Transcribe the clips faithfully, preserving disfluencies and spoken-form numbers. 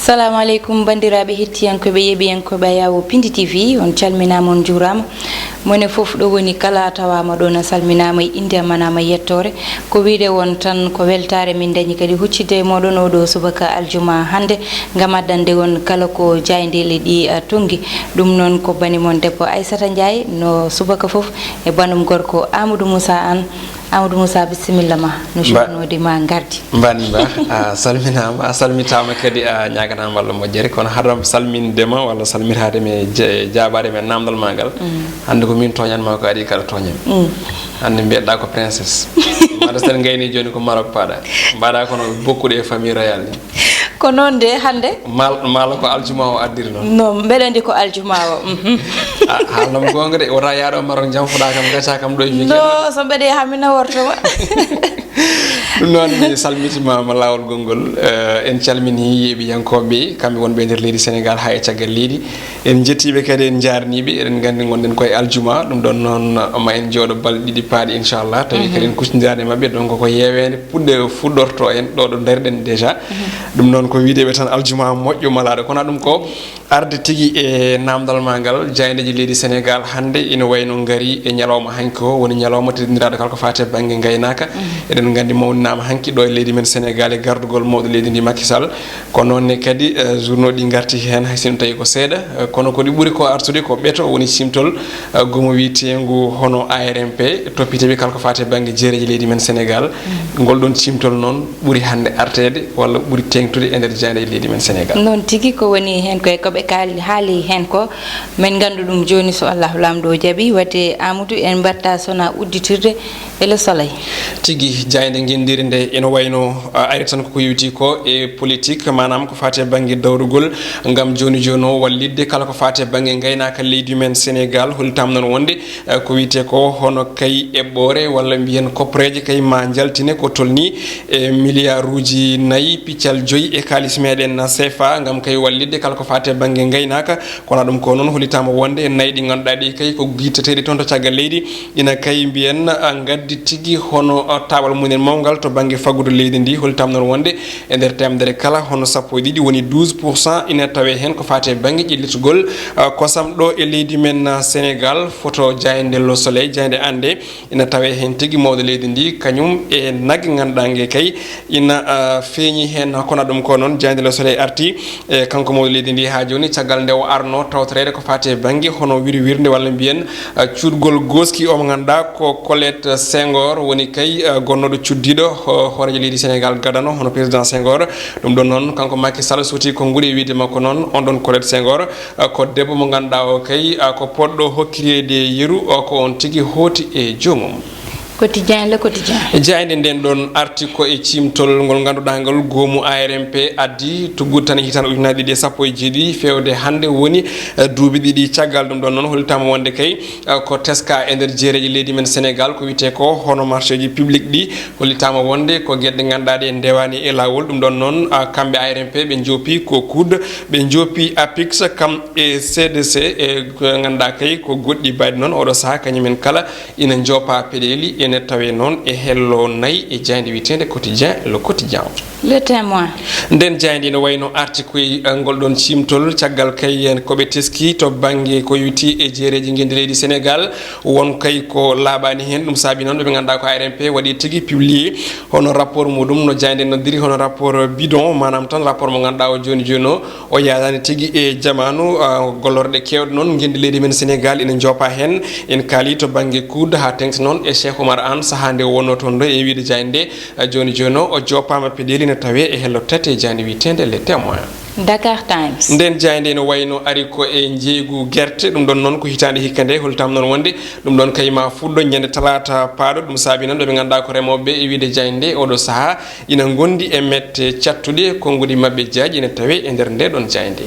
Assalamu aleykum, banndiraaɓe hettiyankooɓe, yeeɓiyankooɓe Ayawo Pindi T V, on calminaama, on njuuraama. Mone fof ɗo woni kala, a tawaama ɗo, na salminaama e innde, a manaama e yettoore. Ko wiyde on tan, ko weltaare min ndañi kadi huccitde e mooɗon oo ɗoo subaka aljuma hannde, ngam addande on kala ko jaayndeeji ɗi, a, tonngi. Ɗum noon ko bani mon debbo Aissata Ndiaye, no subaka fof, e banum gorko Amadou Moussa Anne. Amadou Moussa, bisimilla ma, no Mba- cuɓanooɗi ma ngardi. Mbani Ba, a salminaama, a salmitaama kadi, a ñaaganaama Allah moƴƴere, kono haɗam salminde ma walla salmitaade mi, je-, jaabaade mi e naamndal ma ngal. Mm. Hannde ko min tooñan ma, ko adii kala tooñan. Mm. Hannde mbiyeɗaa ko princesse. Mbaɗa sen ngayni jooni ko Maroc paaɗa. Mbaɗa kono bokkuɗe e famille royale ni. Ko noon de, hannde. Maal-, maalo ko aljuma o addiri noon. No, mbeɗa anndi ko aljuma o. Mhm. A, haalnam goonga de, wota yaaɗo Maroc, jam fuɗa kam, gaca kam ɗo e weekend. No, so mbeɗa yaha, mi naworto ma. Ɗum noon, mi salmitimaama laawol gonngol. Eh, en calminii yeeɓiyankooɓe, kamɓe wonɓe e nder leydi Senegaal haa e caggal leydi. En njettii ɓe kadi, en njaarnii ɓe. Eɗen nganndi ngonɗen koye aljuma, ɗum ɗoon noon, ma en njooɗo balɗe ɗiɗi paaɗe, inchallah, tawi kadi en kuccondirat e maɓɓe. Donc, ko yeeweende puɗɗe fuɗɗorto en ɗo, ɗo ndariɗen déjà. Ɗum noon, ko wiyde ɓe tan aljuma moƴƴo malaaɗo. Kono ɗum ko arde tigi e naamndal ma ngal, jaayndeeji leydi Senegaal hannde ina wayno ngari e ñalawma hanki o, woni ñalawma teddindiraaɗo kala ko faati e bannge ngaynaaka. Eɗen nganndi mawninaama hanki ɗo e leydi men Senegaal e gardugol mawɗo leydi ndi Macky Sall. Ko noon ne kadi, eh, journaux ɗi ngarti heen, hay sinno tawi ko seeɗa, eh, kono ko ɗi ɓuri ko artude ko ɓeto woni cimtol, eh, goomu wiyeteengu hono A R M P, toppitiiɓe kala ko faati e bannge jeereeji leydi men Senegaal. Ngol ɗoon cimtol noon ɓuri hannde arteede walla ɓuri teeŋtude e nder jaayndeeji leydi men Senegaal. Noon tigi, ko woni heen ko e ko ɓe kaali, haali heen ko, men nganndu ɗum jooni so Allahu Laamɗo o jaɓi. Waɗde Amadou, en mbaɗta sona udditirde e Le Soleil. Tigi, jaaynde ngenndire nde ene wayno, a, ari tan ko ko yowiti ko e politique, maanaam ko faati e bannge dawrugol ngam jooni jooni o wallitde kala ko faati e bannge ngaynaaka leydi men Senegaal. Hollitam noon wonde, eh, ko wiyetee ko hono kay eɓɓoore walla mbiyen koppareeje kay ma njaltine ko tolnii e miliyaaruuji nayi piccal joyi e kaalis meɗen C F A ngam kay wallitde kala ko faati e bannge ngaynaaka. Kono ɗum ko noon hollitaama wonde nayi ɗi ngannduɗaa ɗi kay ko guitteteeɗi toon to caggal leydi, ina kay mbiyen, a, ngaddi tigi hono, a, taawal mumen mawngal to bannge faggudu leydi ndi. Hollitaama noon wonde e nder teemedere kala hono sappo e ɗiɗi woni douze pour cent ina tawee heen ko faati e bannge ƴellitgol, a, kosam ɗo e leydi men, a, Senegaal. Foto jaaynde Le Soleil, jaaynde annde, ina tawee heen tigi mawɗo leydi ndi, kañum e nagge ngannduɗaa nge kay ina, a, feeñi heen. Kono ɗum ko noon, jaaynde Le Soleil arti e kanko mawɗo leydi ndi haa jooni, caggal nde o arno tawtoreede ko faati e bannge hono wirwirnde walla mbiyen, a, cuɗgol gooski o mo ngannduɗaa ko Colette Senghor woni kay, a, gonnooɗo cuddiiɗo ho-, hooreejo leydi Senegaal gadano hono président Senghor. Ɗum ɗoon noon, kanko Macky Sall suuti konguɗi e wiyde makko noon, on ɗoon Colette Senghor, a, ko debbo mo ngannduɗaa o kay, a, ko poɗɗo hokkireede yeru, o ko on tigi hooti e joomum. Quotidien, Le Quotidien. Jaaynde nden ɗon arti ko e ciimtol ngol ngannduɗaa ngal goomu A R M P addi, tuggude tan e hitaande ujunaaji ɗiɗi e sappo e jeeɗiɗi, feewde hannde woni, eh, duuɓi ɗiɗi caggal ɗum ɗon. Noon hollitaama wonde kay, eh, ko teska e nder jeereeji leydi men Senegaal, ko wiyetee ko hono marché ji public ɗi, hollitaama wonde ko geɗe ɗe ngannduɗaa ɗe ndewaani e laawol. Ɗum ɗon noon, ah, kamɓe A R M P ɓe njoopi ko COUD, ɓe njoopi APIX, kam e C D C, e ko ngannduɗaa kay ko goɗɗi mbayɗi noon. Oɗo sahaa kañumen kala ina njoopa peɗeeli, ene tawee noon e hello nayi e jaaynde wiyeteende Quotidien, Le Quotidien. Le Témoin. Nden jaaynde ene wayno arti koye, eh, ngol ɗon ciimtol, caggal kay en ko ɓe teski to bannge ko yowiti e jeereeji ngenndi leydi Senegaal, won kay ko laaɓaani heen. Ɗum saabi noon ɓe ngannduɗaa ko A R M P waɗi tigi publié hono rapport muɗum, no jaaynde noddiri hono rapport bidon, maanaam tan rapport mo ngannduɗaa o jooni jooni o, o yaadaani tigi e jamaanu, ah, gollorɗe keewɗe noon ngenndi leydi men Senegaal ina njoopa heen. En kaali to bannge COUD haa teŋti noon e Cheikh Oumar Anne, sahaa nde o wonnoo toon ɗo, e wiyde jaaynde nde, ah, jooni jooni o, o joopaama peɗeeli ina tawee e hello tati e jaaynde wiyeteende Le Témoin. Dakar Times. Nden jaaynde ene wayno ari ko e njeeygu gerte, ɗum ɗon noon ko hitaande hikka nde, hollitaama noon wonde ɗum ɗon kay ma fuɗɗo ñande talaata paaɗo. Ɗum saabi noon ɓe ɓe ngannduɗaa ko remooɓe ɓe e wiyde jaaynde nde, oɗo sahaa ina ngondi e mette cattuɗe, konnguɗi maɓɓe jaaji ina tawee e nder nde ɗon jaaynde.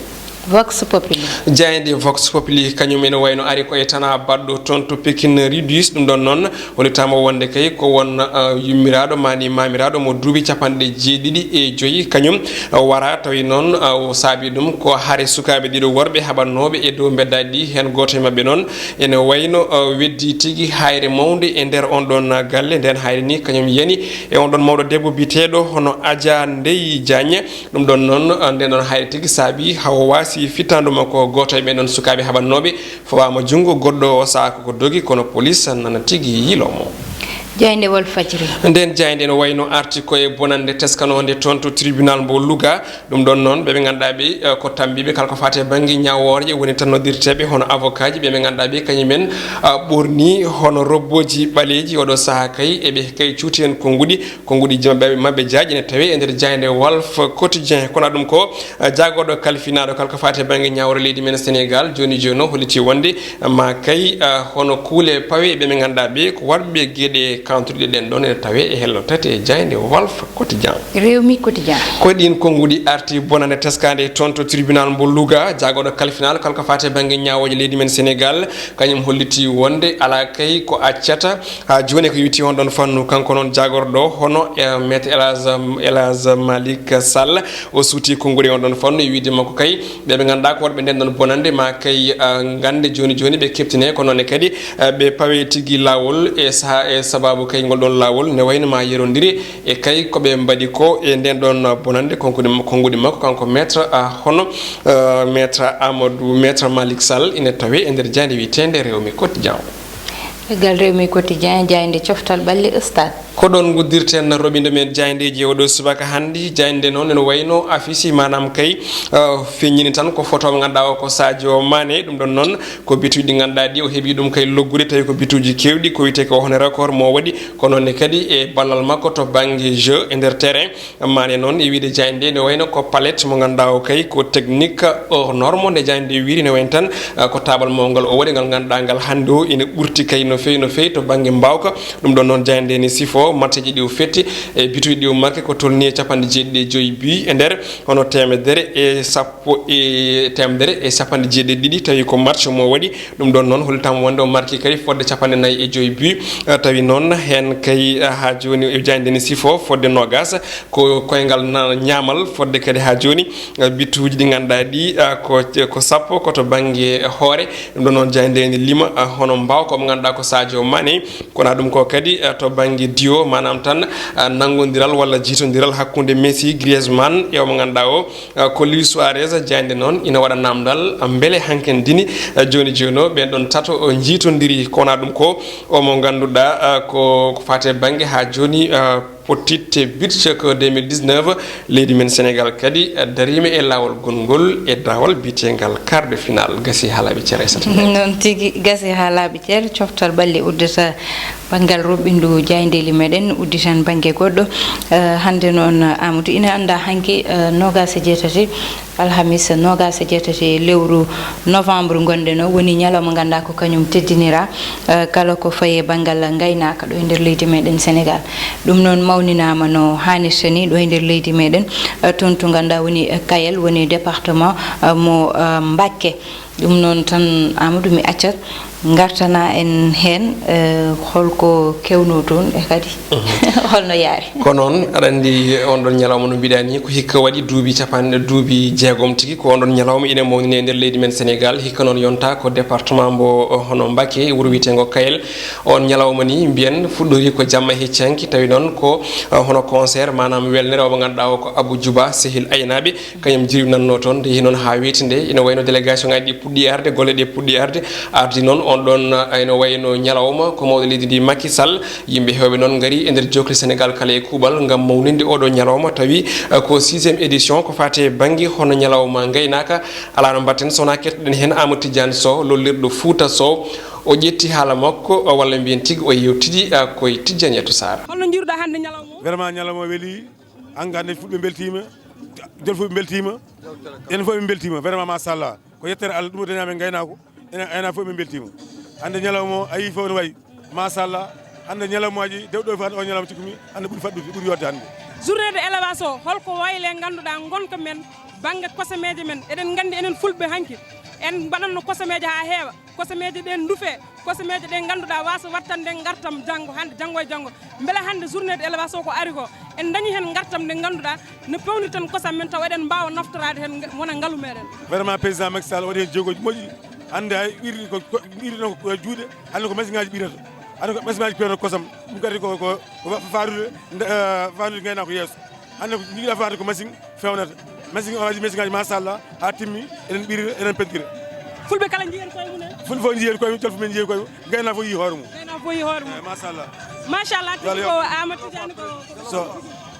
Vox Populi. Jaaynde Vox Populi kañum ene wayno ari ko e tana baɗɗo toon to Pekin Ridus. Ɗum ɗon noon hollitaama wonde kay ko won, uh, yummiraaɗo maani maamiraaɗo mo duuɓi capanɗe jeeɗiɗi e joyi kañum, uh, wara tawi noon, uh, o saabi ɗum ko hare sukaaɓe ɗiɗo worɓe haɓannooɓe e dow mbeddaaji ɗi. Heen gooto e maɓɓe noon ene wayno, uh, weddii tigi hayre mawnde e nder on ɗon galle. Nden hayre ni kañum yani e on ɗon mawɗo debbo biyeteeɗo hono Adja Ndeye Diagne. Ɗum ɗon noon, uh, nden ɗon hayre tigi saabi hawo waasi fittaandu makko. Gooto e ɓen ɗon sukaaɓe haɓannooɓe fawaama junngo goɗɗo o sahaa ko dogi, kono polis nana tigi yiloo mo. Jaaynde Walfadjri. Nden jaaynde no wayno arti ko e bonannde teskanoonde toon to tribunal mbo Louga. Ɗum ɗon noon, ɓe ɓe ngannduɗaa ɓe, eh, ko tammbiiɓe kala ko faati e bannge ñaawoore, woni tan noddirteeɓe hono avocat ji, ɓe ɓe ngannduɗaa ɓe kañumen, ah, ɓorni hono robbooji ɓaleeji. Oɗo sahaa kay, eɓe kay cuuti heen konnguɗi, konnguɗi jam-, maɓɓe jaaji ene tawee e nder jaaynde Walf Quotidien. Kono ɗum ko, ah, jaagorɗo kalfinaaɗo kala ko faati e bannge ñaawoore leydi men Senegal, jooni jooni o holliti wonde ma kay, ah, hono kuule pawe ɓe ɓe ngannduɗaa ɓe ko waɗɓe geɗe kawtoriɗe ɗen ɗon ene tawee e hello tati e jaaynde Walf Quotidien. Rewmi Quotidien. Ko ɗin konnguɗi arti bonannde teskaande toon to tribunal mbo Louga, jaagorɗo kalfinaaɗo kala ko faati e bannge ñaawooje leydi men Senegal, kañum holliti wonde alaa kay ko accata haa jooni ko yowiti on ɗon fannu. Kanko noon jaagorɗo hono, eh, Maître El Hadj, El Hadj Malick Sall, o suuti konnguɗi on ɗon fannu e wiide makko kay, ɓe ɓe ngannduɗaa ko waɗɓe nden ɗon bonannde ma kay, eh, ngannde jooni jooni ɓe keɓtine, kono ne kadi, eh, ɓe pawe tigi laawol e saha-, e sababu kay ngol ɗon laawol ne wayno ma yerondiri e kay ko ɓe mbaɗi ko e nden ɗon bonannde. Konnguɗi, konnguɗi makko kanko Maître, ah, hono, eh, Maître Amadou, Maître Malick Sall ine tawee e nder jaaynde wiyeteende Rewmi Quotidien. Leggal Rewmi Quotidien, jaaynde coftal ɓalli Stade. Ko ɗon nguddirten roɓindo men jaayndeeji e oɗo subaka hannde. Jaaynde noon ene wayno affiche, maanaam kay, uh, feññini tan ko photo mo ngannduɗaa o ko Sadio Mané. Ɗum ɗon noon ko bituuji ɗi ngannduɗaa ɗi o heɓi ɗum kay loggude, tawi ko bituuji keewɗi, ko wiyetee ko hono record mo waɗi. Kono ne kadi e ballal makko to bannge jeu e nder terrain. Mané noon e wiyde jaaynde nde wayno ko palette mo ngannduɗaa o kay ko technique hors norme. Nde jaaynde nde wiyri ne wayno tan, ah, ko taabal mawngal o waɗi ngal ngannduɗaa ngal hannde o ene ɓurti kay no feewi, no feewi to bannge mbaawka. Ɗum ɗon noon jaaynde nde ne sifo matcheji ɗi o fetti e bituuji ɗi o marki ko tolni e capanɗe jeeɗiɗi e joyi bi e nder hono teemedere e sappo e teemedere e capanɗe jeeɗiɗi e ɗiɗi tawi ko match mo waɗi. Ɗum ɗon noon hollitaama wonde o marki kadi fodde capanɗe nayi e joyi bi. Eh, tawi noon heen kay, eh, haa jooni e jaaynde ne sifo fodde noogas ko koyngal na-, ñaamal fodde kadi haa jooni, eh, bituuji ɗi ngannduɗaa ɗi, eh, ko, ko sappo ko to bannge hoore. Ɗum ɗon noon jaaynde ne lima, eh, hono mbaaw ko mo ngannduɗaa ko Sadio Mané, kono ɗum ko kadi, eh, to bannge duo, maanaam tan, eh, nanngondiral walla jiitondiral hakkunde Messi, Griezmann e o mo ngannduɗaa o, ah, ko Luis Suarez. Jaaynde noon ina waɗa naamndal, ah, mbele hanken dini, ah, jooni jooni o ɓeen ɗon tato, oh, njiitondiri, ko wonaa ɗum ko o mo ngannduɗaa, ah, ko, ko faati e bannge haa jooni, ah, pottitte but ko deux mille dix-neuf, leydi men Senegal kadi, ah, dariima e laawol gongol e daawal biyeteengal quart de finale. Gasi haa laaɓi, Ceerno Aysata Ndiaye. Noon tigi, gasi haa laaɓi, Ceerno. Coftal ɓalli uddata banngal roɓɓindu jaayndeeli meɗen, udditan bannge goɗɗo. Eh, hannde noon, Amadou, ina anndaa hanki, eh, noogaas e jeetati, alhamis noogaas e jeetati lewru novembre ngonɗen o, woni ñalawma ngannduɗaa ko kañum teddiniraa, eh, kala ko fayi e banngal ngaynaaka ɗo e nder leydi meɗen Senegal. Ɗum noon mawninaama no haanirta ni ɗo e nder leydi meɗen, eh, toon to ngannduɗaa woni, eh, Kayel, woni département, eh, mo, eh, Mbacké. Ɗum noon tan, Amadou, mi accat ngartana en heen, eh, holko kewnoo toon e kadi holno yaari? Ko noon, aɗa anndi on ɗon ñalawma no mbiɗaa ni, ko hikka waɗi duuɓi capanɗe, duuɓi jeegom tigi, ko on ɗon ñalawma ina mawnine e nder leydi men Senegal. Hikka noon yonta ko département mbo, eh, hono Mbacké, wuro wiyeteengo Kayel. On ñalawma ni mbiyen fuɗɗori ko jamma hecci hanki, tawi noon ko, eh, hono concert, maanaam welnere o mo ngannduɗaa o ko Abou Djouba, sehil aynaaɓe. Kañum jirwinannoo toon, nde yehi noon haa weeti nde, ina wayno délégation ngaji ɗi puɗɗii arde, golle ɗe puɗɗii arde, ardi noon on ɗon, ah, ina wayno ñalawma ko mawɗo leydi ndi Macky Sall. Yimɓe heewɓe noon ngari e nder jookli Senegal kala e kuuɓal ngam mawninde oɗo ñalawma, tawi, ah, ko sixième édition ko faati e bannge hono ñalawma ngaynaaka. Alaa no mbaɗten so wonaa kettoɗen heen Amadou Tidiane Sow, lollirɗo Fouta Sow. O ƴetti haala makko, walla mbiyen tigi o yewtidi, ah, koye Tidiane Yattou Sarr. Holno njiiruɗaa hannde ñalawma o? Vraiment ñalawma o weli. An hannde fulɓe mbeltiima, jol fof ɓe mbeltiima, en fof ɓe mbeltiima, vraiment machallah. Ko yettere Allah, ɗum o dañaama e ngaynaako, enen aynaako fof ɓe mbeltiima. Hannde ñalawma o, a yii fof no wayi, machallah. Hannde ñalawmaaji dewɗo fof, hannde o ñalawma cikkumi, hannde ɓuri faɗɗude, ɓuri yodde hannde. Journée de élevage o, holko wayli e ngannduɗaa ngonka men bannge kosameeje men? Eɗen nganndi enen Fulɓe hanki en mbaɗatno kosameeje haa heewa, kosameeje ɗen ndufe, kosameeje ɗe ngannduɗaa waasa wattande en ngartam janngo, hannde, janngo e janngo. Mbele hannde journée de élevage o ko ari ko, en dañi heen ngartam nde ngannduɗaa no peewnirten kosam men tawa eɗen mbaawa naftoraade heen nge-, wona ngalu meɗen. Vraiment, président Macky Sall waɗi heen jeegooji moƴƴi. Hannde hay ɓirɗi ko, ko ɓirɗi noon ko e juuɗe, hannde ko machine ŋaaji ɓirata. Hannde ko machine ŋaaji piyata kosam. Ɗum kadi ko, ko, ko fa-, faarude, nde, eh, faarude ngaynaako yeeso. Hannde ko njiɗa faade ko machine fewnata. Machine o waɗi machine ŋaaji machallah, haa timmi, eɗen ɓirira, eɗen pentira. Fulɓe kala njiyen koye mum en. Fulɓe fof njiyen koye mum, jolfo men njiyen koye mum, ngaynaako fof yiyi hoore mum. Ngaynaako fof yiyi hoore mum. Eh, machallah. Machallah, tigi ko Amadou Tidiane ko. So,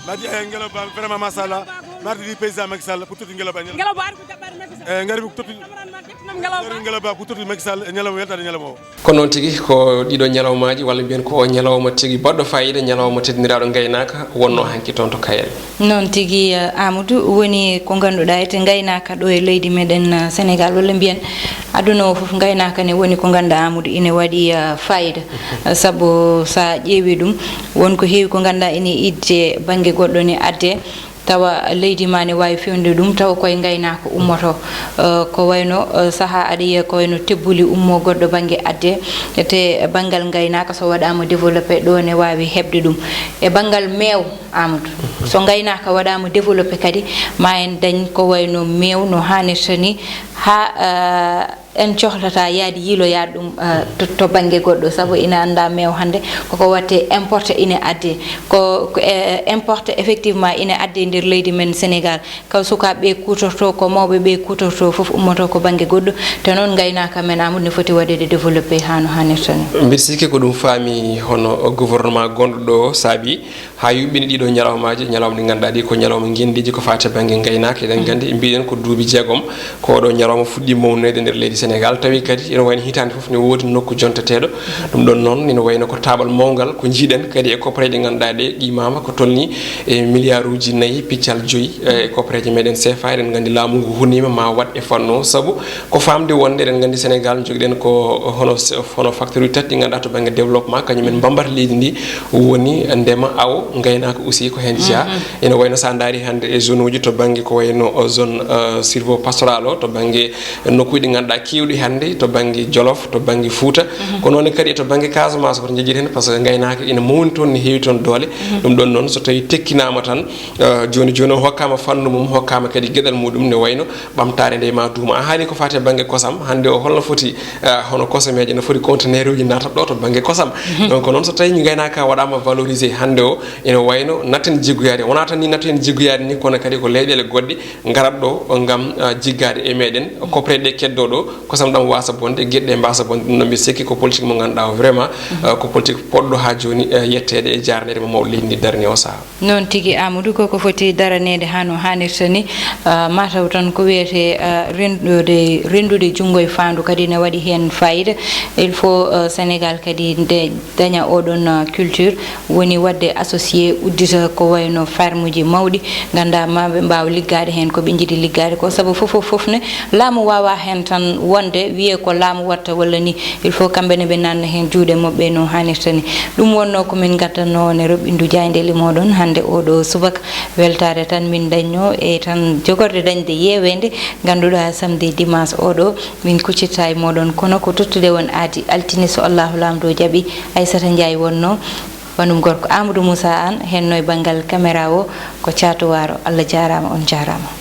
mbaɗi, eh, Ngelo Ba, vraiment machallah. Mbaɗi di président Macky Sall, pour tout Ngelo Ba. Ngelo Ba ari ko jaɓɓaade Macky Sall. Eh, ngari ko tottu. Cameron Mar ƴettunam Ngelo Ba. Ngelo Ba ko tottu Macky Sall e ñalawma, weltaade ñalawma o. Ko noon tigi, ko ɗiɗo ñalawmaaji, walla mbiyen ko o ñalawma tigi baɗɗo faayiida, ñalawma teddiniraaɗo ngaynaaka wonnoo hanki toon to Kayel. Noon tigi, eh, Amadou, woni ko ngannduɗaa ete ngaynaaka ɗo e leydi meɗen, eh, Sénégal, walla mbiyen aduna o fof, ngaynaaka ne woni ko ngannduɗaa, Amadou, ine waɗi, eh, faayiida. Eh, sabu so a ƴeewi ɗum, won ko heewi ko ngannduɗaa ine itte bannge goɗɗo ne adde, tawa leydi ma ne waawi fewnude ɗum, tawa koye ngaynaaka ummoto. Eh, ko wayno, eh, sahaa aɗa yiya ko wayno tebbuli ummo goɗɗo bannge adde, te banngal ngaynaaka so waɗaama développé ɗo ne waawi heɓde ɗum. E banngal meew, Amadou, so ngaynaaka waɗaama développé kadi, ma en dañ ko wayno meew no haanirta ni, haa, eh, en cohlata yaade yiiloyaade ɗum, eh, to, to bannge goɗɗo, sabu ina anndaa meew hannde koko waɗte importé ine adde. Ko, ko, eh, importé effectivement ine adde nder leydi men Sénégal. Ko sukaaɓe ɓe kuutorto, ko mawɓe ɓe kuutorto, fof ummoto ko bannge goɗɗo. Te noon ngaynaaka men Amadou ne foti waɗeede développé haa no haanirta ni. Mbiɗa sikki ko ɗum faami hono gouvernement gonɗo ɗo saabi haa yuɓɓini ɗiɗo ñalawmaaji, ñalawma ɗi ngannduɗaa ɗi ko ñalawma ngenndiiji ko faati e bannge ngaynaaka. Eɗen nganndi, mbiɗen ko duuɓi jeegom ko oɗo ñalawma fuɗɗi mawnoyde nder leydi Sénégal. Tawi kadi ina wayno hitaande fof ne woodi nokku jonteteeɗo. Ɗum ɗoon noon ina wayno ko taaɓal mawngal ko njiiɗen kadi e koppareeje ɗe ngannduɗaa ɗe qiimaama ko tolnii e miliyaaruuji nayi piccal joyi e koppareeje meɗen C F A. Eɗen nganndi laamu ngu huniima ma waɗ e fannu o, sabu ko faamde wonde eɗen nganndi Sénégal njogiɗen ko hono, hono facteur uji tati ɗi ngannduɗaa to bannge développement, kañum en mbammbata leydi ndi woni ndema, awo, ngaynaaka aussi ko heen jeyaa. Ina wayno so a ndaari hannde e zone uji to bannge ko wayno, o, zone, eh, sylvo-pastoral o, to bannge nokkuuji ɗi ngannduɗaa keewɗi hannde to bannge Jolof, to bannge Fuuta. Ko noon kadi e to bannge Casamance, woto njejjit heen, par ce que ngaynaaka ina mawni toon, ne heewi toon doole. Ɗum ɗoon noon, so tawii tekkinaama tan, eh, jooni jooni o hokkaama fannu mum, hokkaama kadi geɗal muɗum, ne wayno ɓamtaare nde ma duuma. A haali ko faati e bannge kosam, hannde o holno foti, eh, hono kosameeje no foti conteneur uji naatat ɗo to bannge kosam. Donc noon so tawii ngaynaaka waɗaama valorisé hannde o, ina wayno natten jiggoyaade, wonaa tan ni natten jiggoyaade ni, kono kadi ko leyɗeele goɗɗe ngarat ɗo ngam, ah, jiggaade e meɗen, koppareeje ɗe keddoo ɗo, kosam ɗam waasa bonde, geɗe ɗe mbaasa bonde. Ɗum noon mbiɗa sikki ko politique mo ngannduɗaa o vraiment, ah, ko politique poɗɗo haa jooni, ah, yetteede e jaarneede mo mawɗo leydi ndi darni o sahaa. Noon tigi, Amadou, koko foti daraneede haa no haanirta ni, ah, mataw tan ko wiyetee, ah, renndude, renndude junngo e faandu kadi ne waɗi heen faayiida. Il faut, ah, Sénégal kadi nde daña oɗon, ah, culture, woni waɗde associé uddita ko wayno ferme uji mawɗi, nganndaa ma ɓe mbaawa liggaade heen ko ɓe njiɗi liggaade ko, sabu fof, fof, fof ne laamu waawaa heen tan wonde wiyee ko laamu waɗta walla ni, il faut kamɓe ne ɓe naatna heen juuɗe maɓɓe no haanirta ni. Ɗum wonnoo ko min ngaddanno on e roɓɓindu jaayndeeli mooɗon hannde oɗo subaka. Weltaare tan min dañno e tan jogorde dañde yeeweende, ngannduɗaa samedi dimanche oɗo min kuccittaa e mooɗon, kono ko tottude on aadi altine so Allahu Laamɗo jaɓi. Aissata Ndiaye wonno, banum gorko Amadou Moussa Anne henno e banngal caméra o ko Thiatou Waro. Allah jaaraama, on jaaraama.